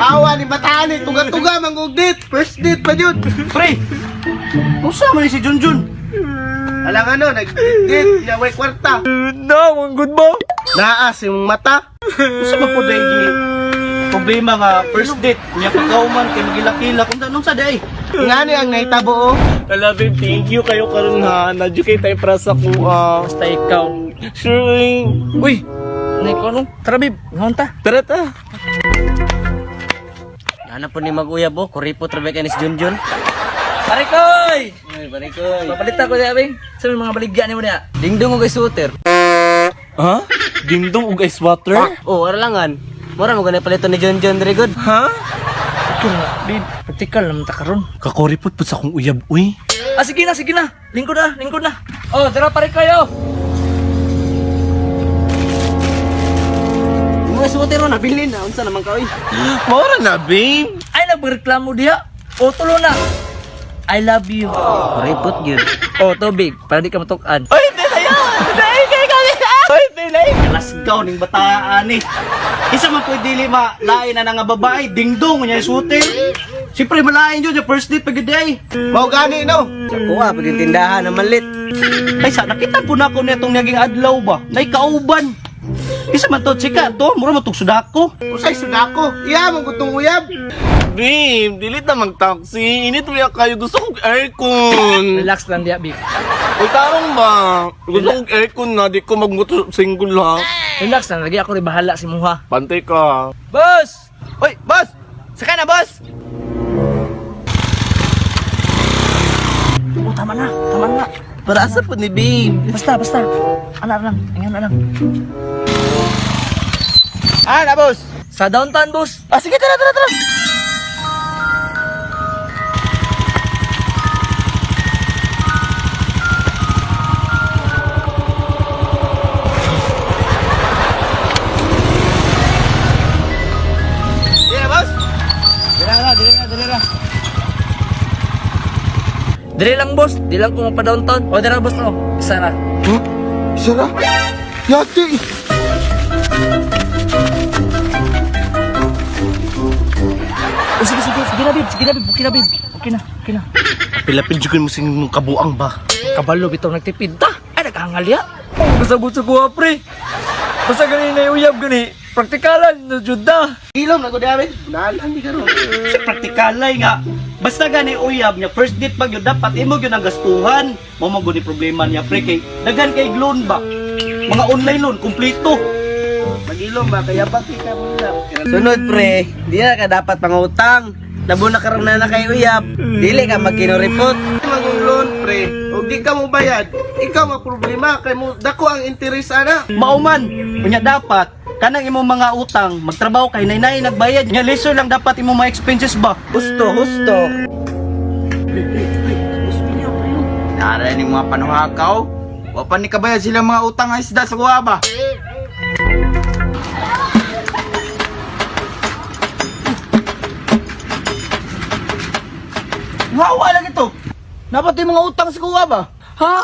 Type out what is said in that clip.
Awa ni bataan ni tuga-tuga mangog date. First date pa jud. Pre, unsa man ni si Junjun? Alang ano, nag-date, niya way kwarta. Na, ang good ba? Naa si mong mata. Unsa man po dai problema nga first date niya pagkauman kay magilak-ilak unsa nung sa day? Ngani ang nahitabo oh. Ala, babe, thank you kayo karon ha. Na-educate tayo para sa kuha. Basta ikaw. Sure. Eh. Uy! Nay ko ano? Tara babe, ngaon ta. Tara ta. Ana po ni mag-uyab oh, kuripot ra ba kay ni si Junjun? Parikoy! Ay, parikoy. Papalitan ko diya, babe. Sa may mga baligya nimo diya. Dingdong og isuter. Ha? Dingdong ug ice water? Oh, aralangan. Mura mo gani palito ni Junjun diri good. Ha? Okay na, babe. Practical naman ta karon. Kakoripot po sa akong uyab, uy. Ah, sige na, sige na. Lingkod na, lingkod na. Oh, tara parikoy oh. Mga suter na nabilin na unsa naman ka oy. Mora na, babe. Ay, nagreklamo diha. O, tulo na. I love you. Kuripot gyud. Oh, tubig. Para di ka matukan. Uy, hindi na yun! Hindi, kay kami! Uy, hindi na yun! Lasgaw ning bataan eh. Isa man po dili ma lain na nga babae dingdong niya isuter. Siyempre malain yun yung first date pag day. Mao gani no. Sa kuha pag yung tindahan na malit. Ay sa nakita po na ako nitong naging adlaw ba? Nay kauban. Isa man to chika to, mura man tog sudako. Usay sudako. Iya mong gutong uyab. Babe, delete na mag-taxi. Init uya kayo. Gusto kong aircon. Relax lang diha, babe. Uy, tarong ba? Gusto kong aircon na. Di ko magmotor single ha. Relax lang. Lagi ako rin bahala si Muha. Pantay ka. Boss! Oy, boss! Sakay na, boss! Oh, tama na. Tama na. Para asa po ni babe? Basta, basta. Ana lang. Ingan na lang. Ah, na boss. Sa downtown, boss. Ah, sige, tara, tara, tara. Iya boss. Dira na, dira na, dira na. Dire lang, boss. Di lang ko mapa-downtown. O, dira, boss, oh. Isa na. Huh? Isa na? Yati. O, sige, sige. Sige na, babe. Sige na, babe. Okay na, babe. Okay na, okay na. Pilapil jud mo sing mong kabuang ba? Kabalo, bitaw nagtipid ta. Ay, naghangal ya. Oh, kasabot sa kuha, pre. Basta gani na yung uyab gani. Praktikalan, na jud na. Ilom na ko diha be. Nalang di karon. Sa praktikalay nga. Basta gani uyab niya first date pag yun dapat imo gyud ang gastuhan. Mao man gud ni problema niya pre kay daghan kay loan ba. Mga online loan kumpleto. Magilom ba kaya bakit ka mo nila? Sunod pre, di na ka dapat pangutang. Labo na karon na na kay uyab. Dili ka magkinuripot. Magong loan pre. Og di ka mo bayad, ikaw ang problema kay mo dako ang interest ana. Mao man unya dapat kanang imong mga utang magtrabaho kay naynay nagbayad nya lesson lang dapat imong mga expenses ba. Husto, husto. Nara ni mga panuhakaw. Wa pa ni kabayad sila mga utang ang isda sa kuha ba? Wawa lang ito. Dapat yung mga utang sa kuha ba? Ha?